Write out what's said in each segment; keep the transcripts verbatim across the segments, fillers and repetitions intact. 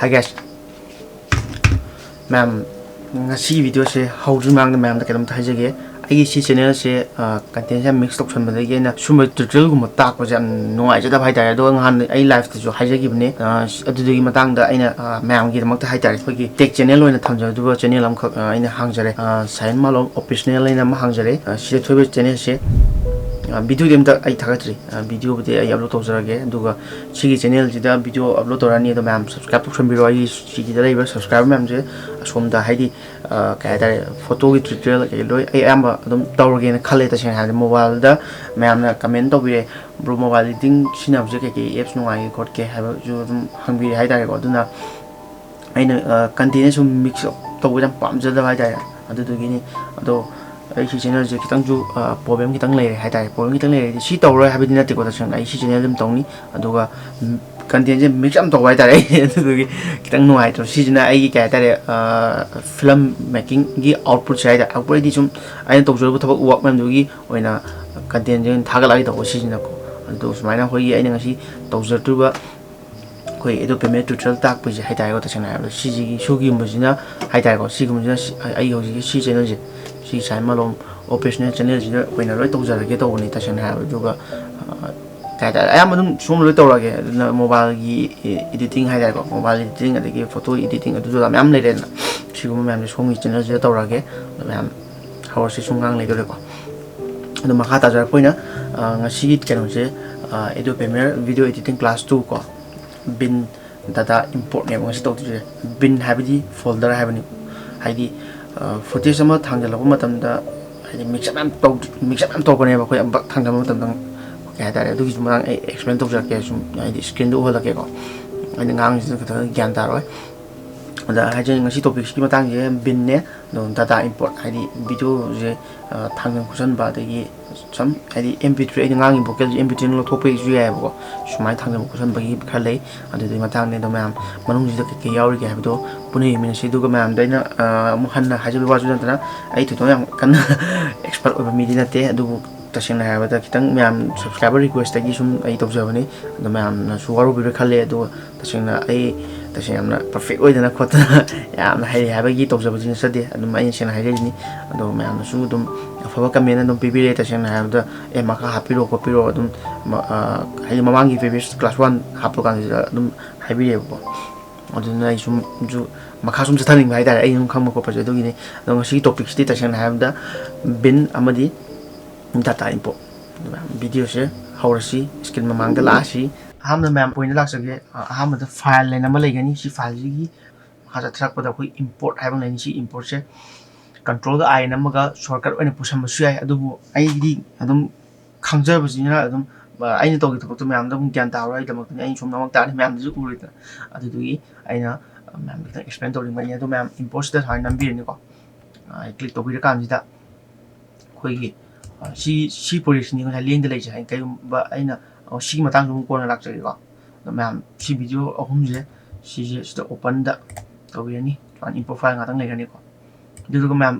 Hi guys, ꯃꯌꯥꯝ, ꯉꯁꯤ ꯚꯤꯗꯤꯑꯣꯁꯦ ꯍꯧꯗ꯭ꯔꯤ ꯃꯃꯥꯡꯗ ꯃꯌꯥꯝꯗ ꯀꯩꯅꯣꯝꯇ ꯍꯥꯏꯖꯒꯦ꯫ ꯑꯩꯒꯤ ꯁꯤ ꯆꯦꯅꯦꯜꯁꯦ ꯀꯟꯇꯦꯟꯁꯦ ꯌꯥꯝ ꯃꯤꯛꯁ ꯇꯧꯁꯟꯕꯗꯒꯤ ꯑꯩꯅ ꯁꯨꯝꯕ ꯇ꯭ꯌꯨꯇꯣꯔꯤꯌꯦꯜꯒꯨꯝꯕ ꯇꯥꯛꯄꯁꯦ ꯌꯥꯝ ꯅꯨꯡꯉꯥꯏꯖꯗꯕ ꯍꯥꯏꯇꯥꯔꯦ꯫ ꯑꯗꯨꯒ ꯅꯍꯥꯟ ꯑꯩ ꯂꯥꯏꯐꯇꯁꯨ ꯍꯥꯏꯖꯈꯤꯕꯅꯦ, ꯑ, ꯑꯗꯨꯗꯨꯒꯤ ꯃꯇꯥꯡꯗ ꯑꯩꯅ, ꯑ, ꯃꯌꯥꯝꯒꯤꯗꯃꯛꯇ ꯍꯥꯏꯇꯥꯔꯦ, ꯑꯩꯈꯣꯏꯒꯤ ꯇꯦꯛ ꯆꯦꯅꯦꯜ ꯑꯣꯏꯅ ꯊꯝꯖꯗꯨꯕ ꯆꯦꯅꯦꯜ ꯑꯃꯈꯛ, ꯑ, ꯑꯩꯅ ꯍꯥꯡꯖꯔꯦ, ꯑ, ꯁꯥꯏꯟ ꯃꯥꯂꯣꯝ ꯑꯣꯐꯤꯁꯤꯌꯦꯜ ꯍꯥꯏꯅ ꯑꯃ ꯍꯥꯡꯖꯔꯦ꯫ ꯑ, ꯁꯤꯗ ꯊꯣꯛꯏꯕ ꯆꯦꯅꯦꯜꯁꯦ, ꯑ, ꯚꯤꯗꯤꯑꯣꯗꯤ ꯑꯝꯇ ꯑꯩ ꯊꯥꯒꯠꯇ꯭ꯔꯤ꯫ ꯑ, ꯚꯤꯗꯤꯑꯣꯕꯨꯗꯤ ꯑꯩ ꯑꯞꯂꯣꯗ ꯇꯧꯖꯔꯒꯦ, ꯑꯗꯨꯒ ꯁꯤꯒꯤ ꯆꯦꯅꯦꯜꯁꯤꯗ ꯚꯤꯗꯤꯑꯣ ꯑꯞꯂꯣꯗ ꯇꯧꯔꯛꯑꯅꯤ꯫ ꯑꯗꯣ ꯃꯌꯥꯝ ꯁꯕꯁꯀ꯭ꯔꯥꯏꯕ ꯇꯧꯁꯟꯕꯤꯔꯣ꯫ ꯑꯩꯒꯤ ꯁꯤꯒꯤꯗ ꯂꯩꯔꯤꯕ ꯁꯕꯁꯀ꯭ꯔꯥꯏꯕꯔ ꯃꯌꯥꯝꯁꯦ ꯑꯁꯣꯝꯗ, ꯍꯥꯏꯗꯤ, ꯑ, ꯀꯩ ꯍꯥꯏꯇꯥꯔꯦ, ꯐꯣꯇꯣꯒꯤ ꯇ꯭ꯌꯨꯇꯣꯔꯤꯌꯦꯜ ꯀꯩꯀꯩ ꯂꯣꯏ ꯑꯩ ꯑꯌꯥꯝꯕ ꯑꯗꯨꯝ ꯇꯧꯔꯒꯦꯅ ꯈꯜꯂꯦ꯫ ꯇꯁꯦꯡꯅ ꯍꯥꯏꯔꯕꯗ ꯃꯣꯕꯥꯏꯜꯗ ꯃꯌꯥꯝꯅ ꯀꯃꯦꯟ ꯇꯧꯕꯤꯔꯦ, "ꯕ꯭ꯔꯣ, ꯃꯣꯕꯥꯏꯜ ꯏꯗꯤꯇꯤꯡ ꯁꯤꯖꯤꯟꯅꯕꯁꯦ ꯀꯩꯀꯩ ꯑꯦꯞꯁ ꯅꯨꯡꯉꯥꯏꯒꯦ ꯈꯣꯠꯀꯦ?" ꯍꯥꯏꯕꯁꯨ ꯑꯗꯨꯝ ꯍꯪꯕꯤꯔꯦ ꯍꯥꯏꯇꯥꯔꯦꯀꯣ꯫ ꯑꯗꯨꯅ ꯑꯩꯅ, ꯑ, ꯀꯟꯇꯦꯟꯁꯦ ꯁꯨꯝ ꯃꯤꯛꯁ ꯑꯞ ꯇꯧꯕ ꯌꯥꯝ ꯄꯥꯝꯖꯗꯕ ꯍꯥꯏꯇꯥꯔꯦ꯫ ꯑꯗꯨꯗꯨꯒꯤꯅꯤ꯫ ꯑꯗꯣ ꯑꯩ ꯁꯤ ꯆꯦꯅꯦꯜꯁꯦ ꯈꯤꯇꯪꯁꯨ, ꯑ, ꯄ꯭ꯔꯣꯕ꯭ꯂꯦꯝ ꯈꯤꯇꯪ ꯂꯩꯔꯦ ꯍꯥꯏꯇꯥꯔꯦ꯫ ꯄ꯭ꯔꯣꯕ꯭ꯂꯦꯝ ꯈꯤꯇꯪ ꯂꯩꯔꯦꯗꯤ ꯁꯤ ꯇꯧꯔꯣꯏ ꯍꯥꯏꯕꯗꯤ ꯅꯠꯇꯦꯀꯣ, ꯇꯁꯦꯡꯅ ꯑꯩ ꯁꯤ ꯆꯦꯅꯦꯜ ꯑꯗꯨꯝ ꯇꯧꯅꯤ꯫ ꯑꯗꯨꯒ, ꯎꯝ, ꯀꯟꯇꯦꯟꯁꯦ ꯃꯤꯛꯁ ꯌꯥꯝ ꯇꯧꯕ ꯍꯥꯏꯇꯥꯔꯦ꯫ ꯑꯗꯨꯗꯨꯒꯤ ꯈꯤꯇꯪ ꯅꯨꯡꯉꯥꯏꯇ꯭ꯔꯣ? ꯁꯤꯁꯤꯅ ꯑꯩꯒꯤ ꯀꯩ ꯍꯥꯏꯇꯥꯔꯦ, ꯑ, ꯐꯤꯂꯝ ꯃꯦꯀꯤꯡꯒꯤ ꯑꯥꯎꯠꯄꯨꯠꯁꯦ ꯍꯥꯏꯇꯥꯔꯦ꯫ ꯑꯥꯎꯠꯄꯨꯠ ꯍꯥꯏꯗꯤ ꯁꯨꯝ ꯑꯩꯅ ꯇꯧꯖꯔꯨꯕ ꯊꯕꯛ ꯋꯥꯛ ꯃꯌꯥꯝꯗꯨꯒꯤ ꯑꯣꯏꯅ ꯀꯟꯇꯦꯟꯁꯦ ꯑꯣꯏꯅ ꯊꯥꯒꯠꯂꯛꯑꯒꯦ ꯇꯧꯕ ꯁꯤꯁꯤꯅꯀꯣ꯫ ꯑꯗꯣ ꯁꯨꯃꯥꯏꯅ ꯑꯩꯈꯣꯏꯒꯤ ꯑꯩꯅ ꯉꯁꯤ ꯇꯧꯖꯔꯛꯇꯣꯏꯕ ꯑꯩꯈꯣꯏ Adobe Premiere ꯇ꯭ꯌꯨꯇꯣꯔꯤꯌꯦꯜ ꯇꯥꯛꯄꯁꯦ ꯍꯥꯏꯇꯥꯔꯦꯀꯣ, ꯇꯁꯦꯡꯅ ꯍꯥꯏꯔꯕꯗ ꯁꯤꯁꯤꯒꯤ, ꯁꯤꯒꯨꯝꯕꯁꯤꯅ ꯍꯥꯏꯇꯥꯔꯦꯀꯣ, ꯁꯤꯒꯨꯝꯕꯁꯤꯅ ꯁꯤ-, ꯑꯩ ꯍꯧꯖꯤꯛꯀꯤ ꯁꯤ ꯆꯦꯅꯦꯜꯁꯦ, ꯁꯤ ꯁꯥꯏꯟ ꯃꯥꯂꯣꯝ ꯑꯣꯐꯤꯁꯤꯌꯦꯜ ꯆꯦꯅꯦꯜꯁꯤꯗ ꯑꯣꯏꯅ ꯂꯣꯏ ꯇꯧꯖꯔꯒꯦ ꯇꯧꯕꯅꯤ, ꯇꯁꯦꯡꯅ ꯍꯥꯏꯔꯕꯗ꯫ ꯑꯗꯨꯒ, ꯑ, ꯀꯩ ꯍꯥꯏꯇꯥꯔꯦ, ꯑꯌꯥꯝꯕ ꯑꯗꯨꯝ ꯁꯣꯝꯗ ꯂꯣꯏ ꯇꯧꯔꯛꯑꯒꯦ꯫ ꯑꯗꯨꯅ ꯃꯣꯕꯥꯏꯜꯒꯤ ꯏꯗꯤꯇꯤꯡ ꯍꯥꯏꯇꯥꯔꯦꯀꯣ, ꯃꯣꯕꯥꯏꯜ ꯏꯗꯤꯇꯤꯡ, ꯑꯗꯒꯤ ꯐꯣꯇꯣ ꯏꯗꯤꯇꯤꯡ, ꯑꯗꯨꯗꯨꯗ ꯃꯌꯥꯝ ꯂꯩꯔꯦꯗꯅ꯫ ꯁꯤꯒꯨꯝꯕ ꯃꯌꯥꯝꯁꯦ ꯁꯣꯝꯒꯤ ꯆꯦꯅꯦꯜꯁꯤꯗ ꯇꯧꯔꯛꯑꯒꯦ꯫ ꯑꯗꯣ ꯃꯌꯥꯝ ꯍꯧꯔꯁꯤ, ꯁꯨꯝ ꯉꯥꯡ ꯂꯩꯗꯣꯔꯦꯀꯣ꯫ ꯑꯗꯣ ꯃꯈꯥ ꯇꯥꯖꯔꯛꯄ ꯑꯣꯏꯅ, ꯑ, ꯉꯁꯤꯒꯤ ꯀꯩꯅꯣꯁꯦ, ꯑ, Adobe Premiere Video Editing Class two ꯀꯣ, ꯕꯤꯟ ꯗꯥꯇꯥ ꯏꯝꯄꯣꯔꯠꯅꯦꯕ ꯉꯁꯤ ꯇꯧꯗꯣꯏꯁꯦ꯫ ꯕꯤꯟ ꯍꯥꯏꯕꯗꯤ ꯐꯣꯜꯗꯔ ꯍꯥꯏꯕꯅꯤ꯫ ꯍꯥꯏꯗꯤ, ꯑ, ꯐꯨꯇꯦꯖ ꯑꯃ ꯊꯥꯡꯖꯜꯂꯛꯄ ꯃꯇꯝꯗ, ꯍꯥꯏꯗꯤ, ꯃꯤꯛꯁ ꯑꯞ ꯌꯥꯝ ꯇꯧ-, ꯃꯤꯛꯁ ꯑꯞ ꯌꯥꯝ ꯇꯧꯔꯛꯀꯅꯦꯕ ꯑꯩꯈꯣꯏ ꯑꯃꯨꯛ ꯊꯥꯡꯖꯜꯂꯛꯄ ꯃꯇꯝꯗ꯫ ꯀꯩ ꯍꯥꯏꯇꯥꯔꯦ, ꯑꯗꯨꯒꯤꯁꯨ ꯃꯇꯥꯡ ꯑꯩ ꯑꯦꯛꯁꯄ꯭ꯂꯦꯟ ꯇꯧꯖꯔꯛꯀꯦ꯫ ꯁꯨꯝ, ꯍꯥꯏꯗꯤ, ꯁ꯭ꯀ꯭ꯔꯤꯟꯗ ꯎꯍꯜꯂꯛꯀꯦꯀꯣ꯫ ꯑꯩꯅ ꯉꯥꯡꯉꯤꯁꯤꯅ ꯈꯤꯇꯪ ꯒ꯭ꯌꯥꯟ ꯇꯥꯔꯣꯏ꯫ ꯑꯗ ꯍꯥꯏꯖꯅꯤꯡ, ꯉꯁꯤ ꯇꯣꯄꯤꯛꯁꯤꯒꯤ ꯃꯇꯥꯡꯁꯦ ꯕꯤꯟꯅꯦ, ꯑꯗꯣ ꯗꯥꯇꯥ ꯏꯝꯄꯣꯔꯠ, ꯍꯥꯏꯗꯤ, ꯚꯤꯗꯤꯑꯣꯁꯦ, ꯑ, ꯊꯥꯡꯖꯟ ꯈꯣꯠꯆꯟꯕ, ꯑꯗꯒꯤ ꯁꯝ, ꯍꯥꯏꯗꯤ, ꯑꯦꯝ ꯄꯤ ꯊ꯭ꯔꯤ, ꯑꯩꯅ ꯉꯥꯡꯉꯤꯕ ꯚꯣꯀꯦꯜꯁꯦ ꯑꯦꯝ ꯄꯤ ꯊ꯭ꯔꯤꯅ ꯂꯧꯊꯣꯛꯄꯒꯤꯁꯨ ꯌꯥꯏꯑꯕꯀꯣ꯫ ꯁꯨꯃꯥꯏꯅ ꯊꯥꯡꯖꯟꯕ ꯈꯣꯠꯆꯟꯕꯒꯤ ꯈꯔ ꯂꯩ꯫ ꯑꯗꯨꯗꯨꯒꯤ ꯃꯇꯥꯡꯅꯦ꯫ ꯑꯗꯣ ꯃꯌꯥꯝ ꯃꯅꯨꯡꯁꯤꯗ ꯀꯩꯀꯩ ꯌꯥꯎꯔꯤꯒꯦ ꯍꯥꯏꯕꯗꯣ ꯄꯨꯟꯅ ꯌꯦꯡꯃꯤꯟꯅꯁꯤ꯫ ꯑꯗꯨꯒ ꯃꯌꯥꯝꯗ ꯑꯩꯅ, ꯑ, ꯑꯃꯨꯛ ꯍꯟꯅ ꯍꯥꯏꯖꯕꯒꯤ ꯋꯥꯁꯨ ꯅꯠꯇꯅ, ꯑꯩ ꯊꯣꯏꯗꯣꯛꯅ ꯌꯥꯝ ꯀꯟꯅ ꯑꯦꯛꯁꯄꯔꯠ ꯑꯣꯏꯕ ꯃꯤꯗꯤ ꯅꯠꯇꯦ, ꯑꯗꯨꯕꯨ ꯇꯁꯦꯡꯅ ꯍꯥꯏꯔꯕꯗ ꯈꯤꯇꯪ ꯃꯌꯥꯝ subscriber request ꯇꯒꯤ ꯁꯨꯝ ꯑꯩ ꯇꯧꯖꯕꯅꯤ꯫ ꯑꯗꯣ ꯃꯌꯥꯝꯅꯁꯨ ꯋꯥꯔꯧꯕꯤꯕ꯭ꯔꯥ ꯈꯜꯂꯦ꯫ ꯑꯗꯨꯒ ꯇꯁꯦꯡꯅ ꯑꯩ ꯇꯁꯦꯡꯅ ꯌꯥꯝꯅ perfect ꯑꯣꯏꯗꯅ ꯈꯣꯠꯇꯅ ꯌꯥꯝꯅ ꯍꯩꯔꯦ ꯍꯥꯏꯕꯒꯤ ꯇꯧꯖꯕꯗꯤ ꯅꯠꯆꯗꯦ꯫ ꯑꯗꯨꯝ ꯑꯩꯅ ꯁꯦꯡꯅ ꯍꯥꯏꯖꯔꯤꯅꯤ꯫ ꯑꯗꯣ ꯃꯌꯥꯝꯅꯁꯨ ꯑꯗꯨꯝ ꯑꯐꯕ comment ꯑꯗꯨꯝ ꯄꯤꯕꯤꯔꯛꯑꯦ꯫ ꯇꯁꯦꯡꯅ ꯍꯥꯏꯔꯕꯗ, "ꯑꯦ, ꯃꯈꯥ ꯍꯥꯞꯄꯤꯔꯛꯑꯣ ꯈꯣꯠꯄꯤꯔꯛꯑꯣ", ꯑꯗꯨꯝ ꯃ-, ꯑ, ꯍꯥꯏꯗꯤ ꯃꯃꯥꯡꯒꯤ previous class one ꯍꯥꯞꯄ ꯀꯥꯟꯁꯤꯗ ꯑꯗꯨꯝ ꯍꯥꯏꯕꯤꯔꯛꯑꯦꯕꯀꯣ꯫ ꯑꯗꯨꯅ ꯑꯩ ꯁꯨꯝ, ꯁꯨ ꯃꯈꯥ ꯁꯨꯝ ꯆꯠꯊꯅꯤꯡꯕ ꯍꯥꯏꯇꯥꯔꯦ, ꯑꯩ ꯁꯨꯝ ꯈꯪꯕ ꯈꯣꯠꯄꯁꯦ꯫ ꯑꯗꯨꯒꯤꯅꯤ꯫ ꯑꯗꯣ ꯉꯁꯤꯒꯤ topic ꯁꯤꯗꯤ ꯇꯁꯦꯡꯅ ꯍꯥꯏꯔꯕꯗ ꯕꯤꯟ ꯑꯃꯗꯤ data import꯫ ꯑꯗꯨ ꯃꯌꯥꯝ video ꯁꯦ ꯍꯧꯔꯁꯤ, screen ꯃꯃꯥꯡꯗ ꯂꯥꯛꯑꯁꯤ꯫ ꯑꯍꯥꯟꯕꯗ ꯃꯌꯥꯝ point ꯂꯥꯛꯆꯒꯦ꯫ ꯑ, ꯑꯍꯥꯟꯕꯗ file ꯍꯥꯏꯅ ꯑꯃ ꯂꯩꯒꯅꯤ꯫ ꯁꯤ file ꯁꯤꯒꯤ ꯃꯈꯥ ꯆꯠꯊꯔꯛꯄꯗ ꯑꯩꯈꯣꯏ import ꯍꯥꯏꯕ ꯑꯃ ꯂꯩꯅꯤ꯫ ꯁꯤ import ꯁꯦ control I ꯅꯝꯃꯒ shortcut ꯑꯣꯏꯅ ꯄꯨꯁꯟꯕꯁꯨ ꯌꯥꯏ꯫ ꯑꯗꯨꯕꯨ ꯑꯩꯒꯤꯗꯤ ꯑꯗꯨꯝ ꯈꯪꯖꯕꯁꯤꯅ ꯑꯗꯨꯝ, ꯑ, ꯑꯩꯅ ꯇꯧꯒꯦ ꯊꯕꯛꯇꯣ ꯃꯌꯥꯝꯗ ꯑꯗꯨꯝ ꯒ꯭ꯌꯥꯟ ꯇꯥꯍꯧꯔꯣꯏꯗꯃꯛꯇꯅꯤ ꯑꯩꯅ ꯁꯨꯝ ꯅꯃꯛ ꯇꯥꯔꯗꯤ ꯃꯌꯥꯝꯗꯁꯨ ꯎꯔꯣꯏꯗꯅ꯫ ꯑꯗꯨꯗꯨꯒꯤ ꯑꯩꯅ, ꯑ, ꯃꯌꯥꯝꯗ ꯈꯤꯇꯪ explain ꯇꯧꯅꯤꯡꯕꯅꯤ꯫ ꯑꯗꯣ ꯃꯌꯥꯝ import ꯁꯤꯗ ꯁꯨꯃꯥꯏꯅ ꯅꯝꯕꯤꯔꯅꯤꯀꯣ꯫ ꯑ, click ꯇꯧꯕꯤꯔꯀꯥꯟꯁꯤꯗ ꯑꯩꯈꯣꯏꯒꯤ, ꯑ, ꯁꯤ, ꯁꯤ project ꯁꯤꯅꯤ ꯉꯁꯥꯏ ꯂꯦꯡꯗ ꯂꯩꯁꯦ꯫ ꯍꯥꯏꯗꯤ ꯀꯩꯒꯨꯝꯕ ꯑꯩꯅ, ꯑ, ꯁꯤꯒꯤ ꯃꯇꯥꯡꯗ ꯑꯃꯨꯛ ꯀꯣꯟꯅ ꯂꯥꯛꯆꯒꯦꯀꯣ꯫ ꯑꯗꯣ ꯃꯌꯥꯝ ꯁꯤ video ꯑꯍꯨꯝꯁꯦ ꯁꯤꯁꯦ ꯁꯤꯗ open ꯗ ꯇꯧꯕꯤꯔꯅꯤ꯫ ꯁꯨꯃꯥꯏꯅ import file ꯉꯥꯛꯇꯪ ꯂꯩꯔꯅꯤꯀꯣ꯫ ꯑꯗꯨꯗꯨꯒ ꯃꯌꯥꯝ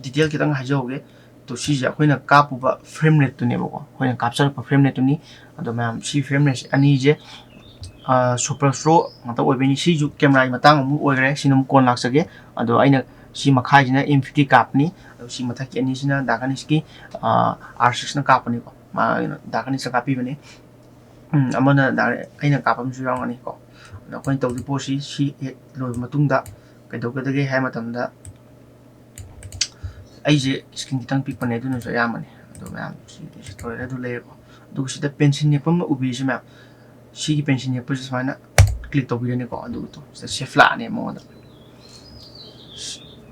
detail ꯈꯤꯇꯪ ꯍꯥꯏꯖꯍꯧꯒꯦ꯫ ꯑꯗꯣ ꯁꯤꯁꯦ ꯑꯩꯈꯣꯏꯅ ꯀꯥꯞꯄꯨꯕ frame rate ꯇꯨꯅꯦꯕꯀꯣ, ꯑꯩꯈꯣꯏꯅ ꯀꯥꯞꯆꯔꯛꯄ frame rate ꯇꯨꯅꯤ꯫ ꯑꯗꯣ ꯃꯌꯥꯝ ꯁꯤ frame rate ꯁꯦ ꯑꯅꯤꯁꯦ, ꯑ, super slow ꯉꯥꯛꯇ ꯑꯣꯏꯕꯩꯅꯤ꯫ ꯁꯤꯁꯨ camera ꯒꯤ ꯃꯇꯥꯡ ꯑꯃꯨꯛ ꯑꯣꯏꯈ꯭ꯔꯦ, ꯁꯤꯅ ꯑꯃꯨꯛ ꯀꯣꯟ ꯂꯥꯛꯆꯒꯦ꯫ ꯑꯗꯣ ꯑꯩꯅ ꯁꯤ ꯃꯈꯥꯏꯁꯤꯅ M fifty ꯀꯥꯞꯄꯅꯤ, ꯑꯗꯣ ꯁꯤ ꯃꯊꯛꯀꯤ ꯑꯅꯤꯁꯤꯅ Dark Anish ꯀꯤ, ꯑ, R six ꯅ ꯀꯥꯞꯄꯅꯤꯀꯣ꯫ ꯃꯥ Dark Anish ꯅ ꯀꯥꯞꯄꯤꯕꯅꯤ꯫ ꯎꯝ, ꯑꯃꯅ direct ꯑꯩꯅ ꯀꯥꯞꯄ ꯑꯃꯁꯨ ꯌꯥꯎꯔꯝꯒꯅꯤ ꯀꯣ꯫ ꯑꯗꯣ ꯑꯩꯈꯣꯏꯅ ꯇꯧꯗꯣꯏ ꯄꯣꯠꯁꯤ ꯁꯤ ꯍꯦꯛ ꯂꯣꯏꯕ ꯃꯇꯨꯡꯗ ꯀꯩꯗꯧꯒꯗꯒꯦ ꯍꯥꯏ ꯃꯇꯝꯗ, ꯑꯩꯁꯦ screen ꯈꯤꯇꯪ ꯄꯤꯛꯄꯅꯦ, ꯑꯗꯨꯅꯁꯨ ꯑꯌꯥꯝꯕꯅꯤ꯫ ꯑꯗꯣ ꯃꯌꯥꯝ ꯁꯤ, ꯁꯤ ꯇꯧꯔꯦ, ꯑꯗꯨ ꯂꯩꯔꯦꯀꯣ꯫ ꯑꯗꯨꯒ ꯁꯤꯗ pencil ꯌꯦꯛꯄ ꯑꯃ ꯎꯕꯤꯔꯤꯁꯦ ꯃꯌꯥꯝ, ꯁꯤꯒꯤ pencil ꯌꯦꯛꯄꯁꯦ ꯁꯨꯃꯥꯏꯅ click ꯇꯧꯕꯤꯔꯅꯤꯀꯣ꯫ ꯑꯗꯨꯒ ꯁꯤꯗ save ꯂꯥꯛꯑꯅꯤ ꯃꯉꯣꯟꯗ꯫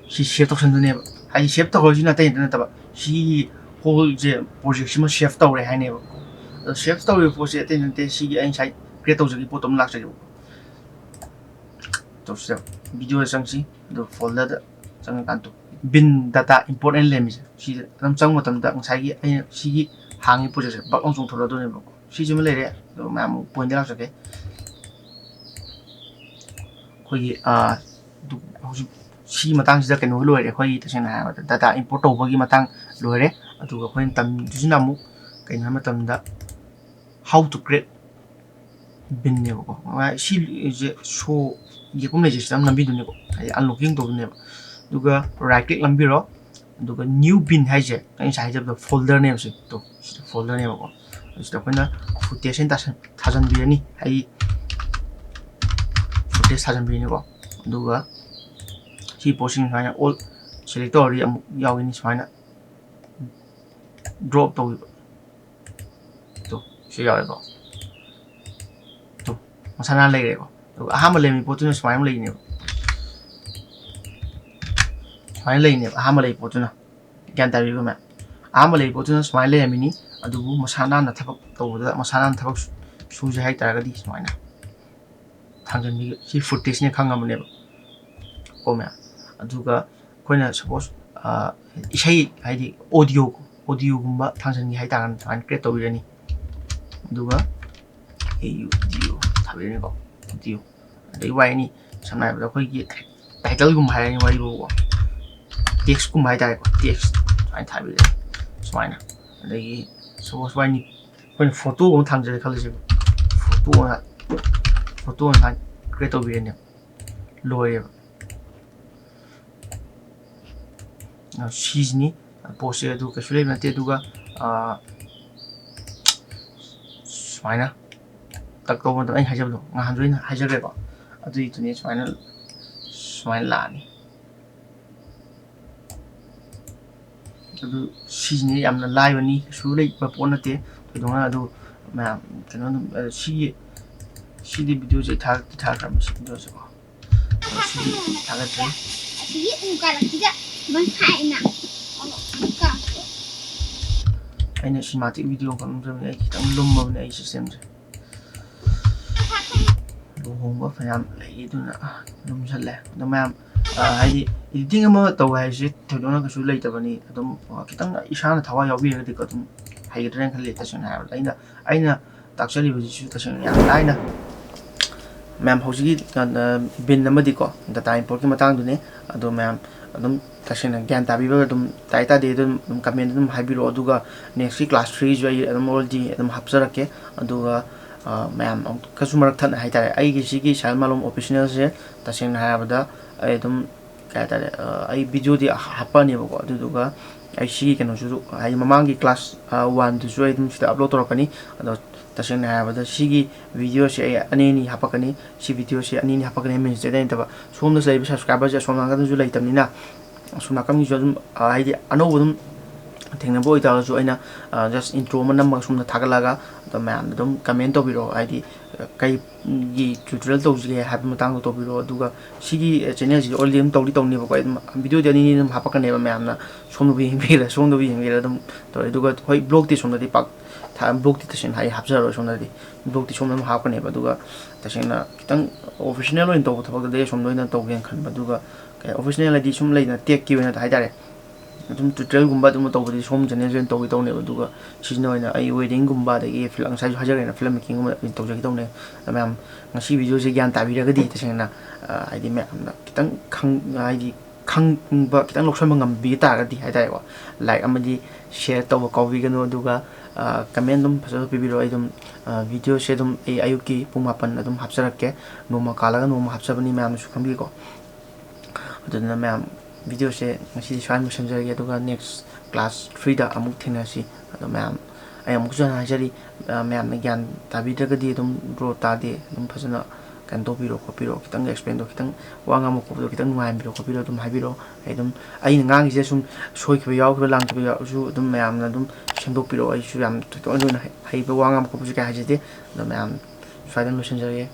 ꯁꯤ save ꯇꯧꯁꯟꯗꯣꯏꯅꯦꯕ꯫ ꯍꯥꯏꯗꯤ save ꯇꯧꯍꯧꯔꯤꯁꯤꯅ ꯑꯇꯩ ꯅꯠꯇꯕ, ꯁꯤ whole ꯁꯦ project ꯁꯤꯃ save ꯇꯧꯔꯦ ꯍꯥꯏꯅꯦꯕ꯫ ꯑꯗꯣ save ꯇꯧꯔꯤꯕ ꯄꯣꯠꯁꯦ ꯑꯇꯩ ꯅꯠꯇꯦ, ꯁꯤꯒꯤ ꯑꯩ ꯉꯁꯥꯏ create ꯇꯧꯖꯈꯤꯕ ꯄꯣꯠꯇꯣ ꯑꯃ ꯂꯥꯛꯆꯒꯦꯕ꯫ ꯇꯧꯁꯤꯗ video ꯗ ꯆꯪꯁꯤ, ꯑꯗꯨ folder ꯗ ꯆꯪꯉꯀꯥꯟꯗ ꯕꯤꯟ data import ꯍꯥꯏꯅ ꯂꯩꯔꯝꯃꯤꯁꯦ, ꯁꯤꯗ ꯑꯗꯨꯝ ꯆꯪꯕ ꯃꯇꯝꯗ ꯉꯁꯥꯏꯒꯤ ꯑꯩꯅ ꯁꯤꯒꯤ ꯍꯥꯡꯉꯤ project ꯁꯦ ꯕꯛ ꯂꯥꯎ ꯆꯣꯡꯊꯣꯔꯛꯑꯗꯣꯏꯅꯦꯕꯀꯣ꯫ ꯁꯤꯁꯤꯃ ꯂꯩꯔꯦ꯫ ꯑꯗꯣ ꯃꯌꯥꯝ ꯑꯃꯨꯛ point ꯗ ꯂꯥꯛꯆꯒꯦ꯫ ꯑꯩꯈꯣꯏꯒꯤ, ꯑꯥ, ꯑꯗꯨ ꯍꯧꯖꯤꯛ ꯁꯤ ꯃꯇꯥꯡꯁꯤꯗ ꯀꯩꯅꯣ ꯂꯣꯏꯔꯦ, ꯑꯩꯈꯣꯏꯒꯤ ꯇꯁꯦꯡꯅ ꯍꯥꯏꯔꯕꯗ data import ꯇꯧꯕꯒꯤ ꯃꯇꯥꯡ ꯂꯣꯏꯔꯦ꯫ ꯑꯗꯨꯒ ꯑꯩꯈꯣꯏꯅ ꯇꯝꯗꯣꯏꯁꯤꯅ ꯑꯃꯨꯛ ꯀꯩꯅꯣ ꯍꯥꯏ ꯃꯇꯝꯗ, how to create binꯅꯦꯕꯀꯣ꯫ ꯁꯤꯁꯦ ꯁꯣ ꯌꯦꯛꯐꯝ ꯂꯩꯖꯩ, ꯁꯤꯗ ꯑꯗꯨꯝ ꯅꯝꯕꯤꯗꯣꯏꯅꯦꯀꯣ, ꯍꯥꯏꯗꯤ unlocking ꯇꯧꯗꯣꯏꯅꯦꯕ꯫ ꯑꯗꯨꯒ right click ꯅꯝꯕꯤꯔꯣ, ꯑꯗꯨꯒ new bin ꯍꯥꯏꯁꯦ ꯑꯩ ꯉꯁꯥꯏ ꯍꯥꯏꯖꯕꯗꯣ folderꯅꯦꯕ ꯁꯤ꯫ ꯇꯣ, ꯁꯤꯗ folderꯅꯦꯕꯕꯀꯣ꯫ ꯑꯗꯨ ꯁꯤꯗ ꯑꯩꯈꯣꯏꯅ footage ꯑꯣꯏꯅ ꯇꯥꯁꯟ- ꯊꯥꯖꯟꯕꯤꯔꯅꯤ, ꯍꯥꯏꯗꯤ footage ꯊꯥꯖꯟꯕꯤꯔꯅꯤꯀꯣ꯫ ꯑꯗꯨꯒ ꯁꯤ ꯄꯣꯠꯁꯤꯡ ꯁꯨꯃꯥꯏꯅ all select ꯇꯧꯔꯗꯤ ꯑꯃꯨꯛ ꯌꯥꯎꯒꯅꯤ, ꯁꯨꯃꯥꯏꯅ drop ꯇꯧꯈꯤꯕ꯫ ꯇꯣ, ꯁꯤ ꯌꯥꯎꯔꯦꯀꯣ꯫ ꯇꯣ, ꯃꯁꯥ ꯅꯥꯟꯅ ꯂꯩꯔꯦꯀꯣ꯫ ꯑꯗꯨꯒ ꯑꯍꯥꯟꯕ ꯂꯩꯔꯝꯃꯤ ꯄꯣꯠꯇꯨꯅ ꯁꯨꯃꯥꯏꯅ ꯑꯃ ꯂꯩꯅꯦꯕ꯫ ꯁꯨꯃꯥꯏꯅ ꯂꯩꯅꯦꯕ ꯑꯍꯥꯟꯕ ꯂꯩ ꯄꯣꯠꯇꯨꯅ꯫ ꯒ꯭ꯌꯥꯟ ꯇꯥꯕꯤꯕ꯭ꯔꯥ ꯃꯌꯥꯝ? ꯑꯍꯥꯟꯕ ꯂꯩ ꯄꯣꯠꯇꯨꯅ ꯁꯨꯃꯥꯏꯅ ꯂꯩꯔꯝꯃꯤꯅꯤ, ꯑꯗꯨꯕꯨ ꯃꯁꯥ ꯅꯥꯟꯅ ꯊꯕꯛ ꯇꯧꯕꯗ, ꯃꯁꯥ ꯅꯥꯟꯅ ꯊꯕꯛ ꯁꯨ- ꯁꯨꯁꯦ ꯍꯥꯏ ꯇꯥꯔꯒꯗꯤ ꯁꯨꯃꯥꯏꯅ ꯊꯥꯡꯖꯟꯕꯤ-, ꯁꯤ footageꯅꯦ ꯈꯪꯉꯕꯅꯦꯕ ꯀꯣ ꯃꯌꯥꯝ꯫ ꯑꯗꯨꯒ ꯑꯩꯈꯣꯏꯅ suppose, ꯑ, ꯏꯁꯩ ꯍꯥꯏꯗꯤ audio, audioꯒꯨꯝꯕ ꯊꯥꯡꯖꯟꯒꯦ ꯍꯥꯏ ꯇꯥꯔꯒꯅ ꯁꯨꯃꯥꯏꯅ create ꯇꯧꯕꯤꯔꯅꯤ꯫ ꯑꯗꯨꯒ A U D O ꯊꯥꯕꯤꯔꯅꯤꯀꯣ, audio꯫ ꯑꯗꯩ ꯋꯥꯔꯤꯅꯤ, ꯁꯝꯅ ꯍꯥꯏꯔꯕꯗ ꯑꯩꯈꯣꯏꯒꯤ titleꯒꯨꯝꯕ ꯍꯥꯏꯔꯅꯤ, ꯋꯥꯔꯤꯕꯨꯀꯣ, textꯀꯨꯝꯕ ꯍꯥꯏ ꯇꯥꯔꯦꯀꯣ, text ꯁꯨꯃꯥꯏꯅ ꯊꯥꯕꯤꯔꯅꯤ ꯁꯨꯃꯥꯏꯅ꯫ ꯑꯗꯒꯤ suppose ꯋꯥꯔꯤꯅꯤ, ꯑꯩꯈꯣꯏꯅ photo ꯑꯃ ꯊꯥꯡꯖꯔꯦ ꯈꯜꯂꯁꯦꯕ, photo ꯑꯃ, photo ꯑꯃ ꯁꯨꯃꯥꯏꯅ create ꯇꯧꯕꯤꯔꯅꯦꯕ, ꯂꯣꯏꯔꯦꯕ꯫ ꯑ, ꯁꯤꯁꯤꯅꯤ ꯄꯣꯠꯁꯦ꯫ ꯑꯗꯨ ꯀꯩꯁꯨ ꯂꯩꯕ ꯅꯠꯇꯦ꯫ ꯑꯗꯨꯒ, ꯑ, ꯁꯨꯃꯥꯏꯅ ꯇꯛ ꯇꯧꯕ ꯃꯇꯝꯗ ꯑꯩꯅ ꯍꯥꯏꯖꯕꯗꯣ, ꯉꯍꯥꯟꯁꯨ ꯑꯩꯅ ꯍꯥꯏꯖꯈ꯭ꯔꯦꯀꯣ, ꯑꯗꯨꯒꯤꯗꯨꯅꯤ꯫ ꯁꯨꯃꯥꯏꯅ, ꯁꯨꯃꯥꯏꯅ ꯂꯥꯛꯑꯅꯤ꯫ ꯑꯗꯨ ꯁꯤꯁꯤꯅꯤ ꯌꯥꯝꯅ ꯂꯥꯏꯕꯅꯤ, ꯀꯩꯁꯨ ꯂꯩꯕ ꯄꯣꯠ ꯅꯠꯇꯦ ꯊꯣꯏꯗꯣꯛꯅ꯫ ꯑꯗꯨ ꯃꯌꯥꯝ ꯀꯩꯅꯣ ꯑꯗꯨꯝ, ꯑ, ꯁꯤꯒꯤ, ꯁꯤꯗꯤ videoꯁꯦ ꯊꯥꯒꯠꯇꯤ ꯊꯥꯒꯠꯈ꯭ꯔꯕꯅꯤ, ꯁꯤ videoꯁꯦꯀꯣ꯫ ꯑꯗꯣ ꯁꯤꯗꯤ ꯊꯥꯒꯠꯇ꯭ꯔꯤ꯫ ꯑꯁꯤꯒꯤ ꯎ ꯀꯥꯔꯛꯁꯤꯗ ꯃꯩ ꯊꯥꯛꯑꯦꯅ꯫ ꯑꯃꯨꯛꯀ꯫ ꯑꯩꯅ cinematic video ꯑꯃꯈꯛ ꯅꯝꯖꯕꯅꯦ, ꯑꯩ ꯈꯤꯇꯪ ꯂꯨꯝꯃꯕꯅꯦ ꯑꯩ systemꯁꯦ꯫ ꯂꯨꯍꯣꯡꯕ ꯐꯅꯌꯥꯝ ꯂꯩ, ꯑꯗꯨꯅ ꯂꯨꯝꯁꯜꯂꯦ꯫ ꯑꯗꯣ ꯃꯌꯥꯝ, ꯑ, ꯍꯥꯏꯗꯤ editing ꯑꯃ ꯇꯧꯕ ꯍꯥꯏꯕꯁꯤ ꯊꯣꯏꯗꯣꯛꯅ ꯀꯩꯁꯨ ꯂꯩꯇꯕꯅꯤ꯫ ꯑꯗꯨꯝ, ꯑ, ꯈꯤꯇꯪ ꯏꯁꯥꯅ ꯊꯋꯥꯏ ꯌꯥꯎꯕꯤꯔꯒꯗꯤꯀꯣ ꯑꯗꯨꯝ ꯍꯩꯒꯗ꯭ꯔꯥꯅ ꯈꯜꯂꯤ꯫ ꯇꯁꯦꯡꯅ ꯍꯥꯏꯔꯕꯗ ꯑꯩꯅ, ꯑꯩꯅ ꯇꯥꯛꯆꯔꯤꯕꯁꯤꯁꯨ ꯇꯁꯦꯡꯅ ꯌꯥꯝ ꯂꯥꯏꯅ꯫ ꯃꯌꯥꯝ ꯍꯧꯖꯤꯛꯀꯤ, ꯑ, bin ꯑꯃꯗꯤꯀꯣ data importꯀꯤ ꯃꯇꯥꯡꯗꯨꯅꯤ꯫ ꯑꯗꯣ ꯃꯌꯥꯝ, ꯑꯗꯨꯝ ꯇꯁꯦꯡꯅ ꯒ꯭ꯌꯥꯟ ꯇꯥꯕꯤꯕ ꯑꯗꯨꯝ ꯇꯥꯏ ꯇꯥꯗꯦ ꯑꯗꯨꯝ ꯑꯗꯨꯝ ꯀꯃꯦꯟ ꯑꯗꯨꯝ ꯍꯥꯏꯕꯤꯔꯛꯑꯣ꯫ ꯑꯗꯨꯒ ꯅꯦꯛꯁꯀꯤ ꯀ꯭ꯂꯥꯁ ꯊ꯭ꯔꯤꯁꯨ ꯑꯩ ꯑꯗꯨꯝ ꯑꯣꯜꯔꯦꯗꯤ ꯑꯗꯨꯝ ꯍꯥꯞꯆꯔꯛꯀꯦ꯫ ꯑꯗꯨꯒ ꯑ, ꯃꯌꯥꯝ ꯑꯃꯨꯛꯀꯁꯨ ꯃꯔꯛ ꯊꯠꯅ ꯍꯥꯏꯇꯥꯔꯦ, ꯑꯩꯒꯤ ꯁꯤꯒꯤ ꯁꯥꯏꯜ ꯃꯥꯂꯣꯝ ꯑꯣꯐꯤꯁꯤꯌꯦꯜꯁꯦ ꯇꯁꯦꯡꯅ ꯍꯥꯏꯔꯕꯗ ꯑꯩ ꯑꯗꯨꯝ ꯀꯩ ꯍꯥꯏꯇꯥꯔꯦ, ꯑ, ꯑꯩ ꯚꯤꯗꯤꯑꯣꯗꯤ ꯍꯥꯞꯄꯛꯑꯅꯦꯕꯀꯣ꯫ ꯑꯗꯨꯗꯨꯒ ꯑꯩ ꯁꯤꯒꯤ ꯀꯩꯅꯣꯁꯤꯁꯨ ꯍꯥꯏꯗꯤ ꯃꯃꯥꯡꯒꯤ ꯀ꯭ꯂꯥꯁ ꯋꯥꯟꯗꯨꯁꯨ ꯑꯩ ꯑꯗꯨꯝ ꯁꯤꯗ ꯑꯞꯂꯣꯗ ꯇꯧꯔꯛꯀꯅꯤ꯫ ꯑꯗꯣ ꯇꯁꯦꯡꯅ ꯍꯥꯏꯔꯕꯗ ꯁꯤꯒꯤ ꯚꯤꯗꯤꯑꯣꯁꯦ ꯑꯩ ꯑꯅꯤ ꯑꯅꯤ ꯍꯥꯞꯄꯛꯀꯅꯤ꯫ ꯁꯤ ꯚꯤꯗꯤꯑꯣꯁꯦ ꯑꯅꯤ ꯑꯅꯤ ꯍꯥꯞꯄꯛꯀꯅꯤ ꯍꯥꯏꯕ ꯃꯤꯟꯁ ꯅꯠꯇꯕ, ꯁꯣꯝꯗꯁꯨ ꯂꯩꯔꯤꯕ ꯁꯕꯁꯀ꯭ꯔꯥꯏꯕꯔꯁꯦ ꯑꯁꯣꯝ ꯅꯥꯀꯟꯗꯁꯨ ꯂꯩꯇꯕꯅꯤꯅ, ꯑꯁꯣꯝ ꯅꯥꯀꯟꯒꯤꯁꯨ ꯑꯗꯨꯝ, ꯑ, ꯍꯥꯏꯗꯤ ꯑꯅꯧꯕ ꯑꯗꯨꯝ ꯊꯦꯡꯅꯕ ꯑꯣꯏꯇꯥꯔꯒꯁꯨ ꯑꯩꯅ, ꯑ, ꯖꯁ ꯏꯟꯇ꯭ꯔꯣ ꯑꯃ ꯅꯝꯃꯒ ꯁꯣꯝꯗ ꯊꯥꯒꯠꯂꯛꯑꯒ ꯑꯗꯣ ꯃꯌꯥꯝꯅ ꯑꯗꯨꯝ ꯀꯃꯦꯟ ꯇꯧꯕꯤꯔꯛꯑꯣ꯫ ꯍꯥꯏꯗꯤ, ꯑ, ꯀꯩꯒꯤ ꯇ꯭ꯌꯨꯇꯣꯔꯤꯌꯦꯜ ꯇꯧꯁꯤꯒꯦ ꯍꯥꯏꯕ ꯃꯇꯥꯡꯗꯣ ꯇꯧꯕꯤꯔꯛꯑꯣ꯫ ꯑꯗꯨꯒ ꯁꯤꯒꯤ, ꯑ, ꯆꯦꯅꯦꯜꯁꯤꯗ ꯑꯣꯜꯔꯦꯗꯤ ꯑꯗꯨꯝ ꯇꯧꯗꯤ ꯇꯧꯅꯦꯕꯀꯣ꯫ ꯑꯩ ꯑꯗꯨꯝ ꯚꯤꯗꯤꯑꯣꯗꯤ ꯑꯅꯤ ꯑꯅꯤ ꯑꯗꯨꯝ ꯍꯥꯞꯄꯛꯀꯅꯦꯕ, ꯃꯌꯥꯝꯅ ꯁꯣꯝꯗꯕꯨ ꯌꯦꯡꯕꯤꯒꯦꯔꯥ ꯁꯣꯝꯗꯕꯨ ꯌꯦꯡꯕꯤꯒꯦꯔꯥ ꯑꯗꯨꯝ ꯇꯧꯔꯦ꯫ ꯑꯗꯨꯒ ꯍꯣꯏ, ꯕ꯭ꯂꯣꯛꯇꯤ ꯁꯣꯝꯗꯗꯤ ꯄꯥꯛ ꯊꯥ-, ꯕ꯭ꯂꯣꯛꯇꯤ ꯇꯁꯦꯡꯅ ꯑꯩ ꯍꯥꯞꯆꯔꯔꯣꯏ ꯁꯣꯝꯗꯗꯤ꯫ ꯕ꯭ꯂꯣꯛꯇꯤ ꯁꯣꯝꯗ ꯑꯗꯨꯝ ꯍꯥꯞꯀꯅꯦꯕ꯫ ꯑꯗꯨꯒ ꯇꯁꯦꯡꯅ ꯈꯤꯇꯪ ꯑꯣꯐꯤꯁꯤꯌꯦꯜ ꯑꯣꯏꯅ ꯇꯧꯕ ꯊꯕꯛꯇꯗꯤ ꯑꯩ ꯁꯣꯝꯗ ꯑꯣꯏꯅ ꯇꯧꯒꯦꯅ ꯈꯟꯕ꯫ ꯑꯗꯨꯒ ꯀꯩ, ꯑꯣꯐꯤꯁꯤꯌꯦꯜ ꯍꯥꯏꯗꯤ ꯁꯨꯝ ꯂꯩꯗꯅ ꯇꯦꯛꯀꯤ ꯑꯣꯏꯅ ꯍꯥꯏꯇꯥꯔꯦ, ꯑꯗꯨꯝ ꯇ꯭ꯌꯨꯇꯣꯔꯤꯌꯦꯜꯒꯨꯝꯕ ꯑꯗꯨꯝ ꯇꯧꯕꯗꯤ ꯁꯣꯝ ꯆꯦꯅꯦꯜꯁꯤ ꯑꯣꯏꯅ ꯇꯧꯒꯦ ꯇꯧꯅꯦꯕ꯫ ꯑꯗꯨꯒ ꯁꯤꯁꯤꯅ ꯑꯣꯏꯅ ꯑꯩ ꯋꯦꯗꯤꯡꯒꯨꯝꯕ, ꯑꯗꯒꯤ ꯐꯤꯂꯝ, ꯉꯁꯥꯏꯁꯨ ꯍꯥꯏꯖꯈ꯭ꯔꯦꯅ, ꯐꯤꯂꯝ ꯃꯦꯀꯤꯡꯒꯨꯝꯕ ꯑꯣꯏꯅ ꯇꯧꯖꯒꯦ ꯇꯧꯅꯦ꯫ ꯑꯗꯣ ꯃꯌꯥꯝ, ꯉꯁꯤ ꯚꯤꯗꯤꯑꯣꯁꯦ ꯒ꯭ꯌꯥꯟ ꯇꯥꯕꯤꯔꯒꯗꯤ ꯇꯁꯦꯡꯅ, ꯑ, ꯍꯥꯏꯗꯤ ꯃꯌꯥꯝꯅ ꯈꯤꯇꯪ ꯈꯪ-, ꯍꯥꯏꯗꯤ ꯈꯪꯕ, ꯈꯤꯇꯪ ꯂꯧꯁꯟꯕ ꯉꯝꯕꯤ ꯇꯥꯔꯒꯗꯤ ꯍꯥꯏꯇꯥꯔꯦꯀꯣ, ꯂꯥꯏꯛ ꯑꯃꯗꯤ ꯁꯤꯌꯔ ꯇꯧꯕ ꯀꯥꯎꯕꯤꯒꯅꯨ꯫ ꯑꯗꯨꯒ, ꯑ, ꯀꯃꯦꯟ ꯑꯗꯨꯝ ꯐꯖꯅ ꯄꯤꯕꯤꯔꯛꯑꯣ꯫ ꯑꯩ ꯑꯗꯨꯝ, ꯑ, ꯚꯤꯗꯤꯑꯣꯁꯦ ꯑꯗꯨꯝ ꯑꯩ ꯑꯌꯨꯛꯀꯤ ꯄꯨꯡ ꯃꯥꯄꯟ ꯑꯗꯨꯝ ꯍꯥꯞꯆꯔꯛꯀꯦ꯫ ꯅꯣꯡꯃ ꯀꯥꯜꯂꯒ ꯅꯣꯡꯃ ꯍꯥꯞꯆꯕꯅꯤ, ꯃꯌꯥꯝꯅꯁꯨ ꯈꯪꯕꯤꯀꯣ꯫ ꯑꯗꯨꯗꯨꯅ ꯃꯌꯥꯝ, ꯚꯤꯗꯤꯑꯣꯁꯦ ꯉꯁꯤꯗꯤ ꯁ꯭ꯋꯥꯏꯗ ꯂꯣꯏꯁꯤꯟꯖꯔꯒꯦ, ꯑꯗꯨꯒ ꯅꯦꯛꯁ ꯀ꯭ꯂꯥꯁ ꯊ꯭ꯔꯤꯗ ꯑꯃꯨꯛ ꯊꯦꯡꯅꯁꯤ꯫ ꯑꯗꯣ ꯃꯌꯥꯝ, ꯑꯩ ꯑꯃꯨꯛꯁꯨ ꯍꯟꯅ ꯍꯥꯏꯖꯔꯤ, ꯑ, ꯃꯌꯥꯝꯅ ꯒ꯭ꯌꯥꯟ ꯇꯥꯕꯤꯗ꯭ꯔꯒꯗꯤ ꯑꯗꯨꯝ ꯕ꯭ꯔꯣ ꯇꯥꯗꯦ, ꯑꯗꯨꯝ ꯐꯖꯅ ꯀꯩꯅꯣ ꯇꯧꯕꯤꯔꯣ ꯈꯣꯠꯄꯤꯔꯣ, ꯈꯤꯇꯪ ꯑꯦꯛꯁꯄ꯭ꯂꯦꯟꯗꯣ, ꯈꯤꯇꯪ ꯋꯥ ꯉꯥꯡꯕ ꯈꯣꯠꯄꯗꯣ ꯈꯤꯇꯪ ꯅꯨꯡꯉꯥꯏꯍꯟꯕꯤꯔꯣ ꯈꯣꯠꯄꯤꯔꯣ ꯑꯗꯨꯝ ꯍꯥꯏꯕꯤꯔꯣ꯫ ꯑꯩ ꯑꯗꯨꯝ, ꯑꯩꯅ ꯉꯥꯡꯉꯤꯁꯦ ꯁꯨꯝ ꯁꯣꯏꯈꯤꯕ ꯌꯥꯎꯈꯤꯕ, ꯂꯥꯟꯈꯤꯕ ꯌꯥꯎꯔꯁꯨ ꯑꯗꯨꯝ ꯃꯌꯥꯝꯅ ꯑꯗꯨꯝ ꯁꯦꯝꯗꯣꯛꯄꯤꯔꯛꯑꯣ꯫ ꯑꯩꯁꯨ ꯌꯥꯝ ꯊꯣꯏꯗꯣꯛꯅ ꯍꯩ-, ꯍꯩꯕ ꯋꯥ ꯉꯥꯡꯕ ꯈꯣꯠꯄꯁꯨ ꯀꯌꯥ ꯍꯩꯖꯗꯦ꯫ ꯑꯗꯣ ꯃꯌꯥꯝ ꯁ꯭ꯋꯥꯏꯗ ꯂꯣꯏꯁꯤꯟꯖꯔꯒꯦ꯫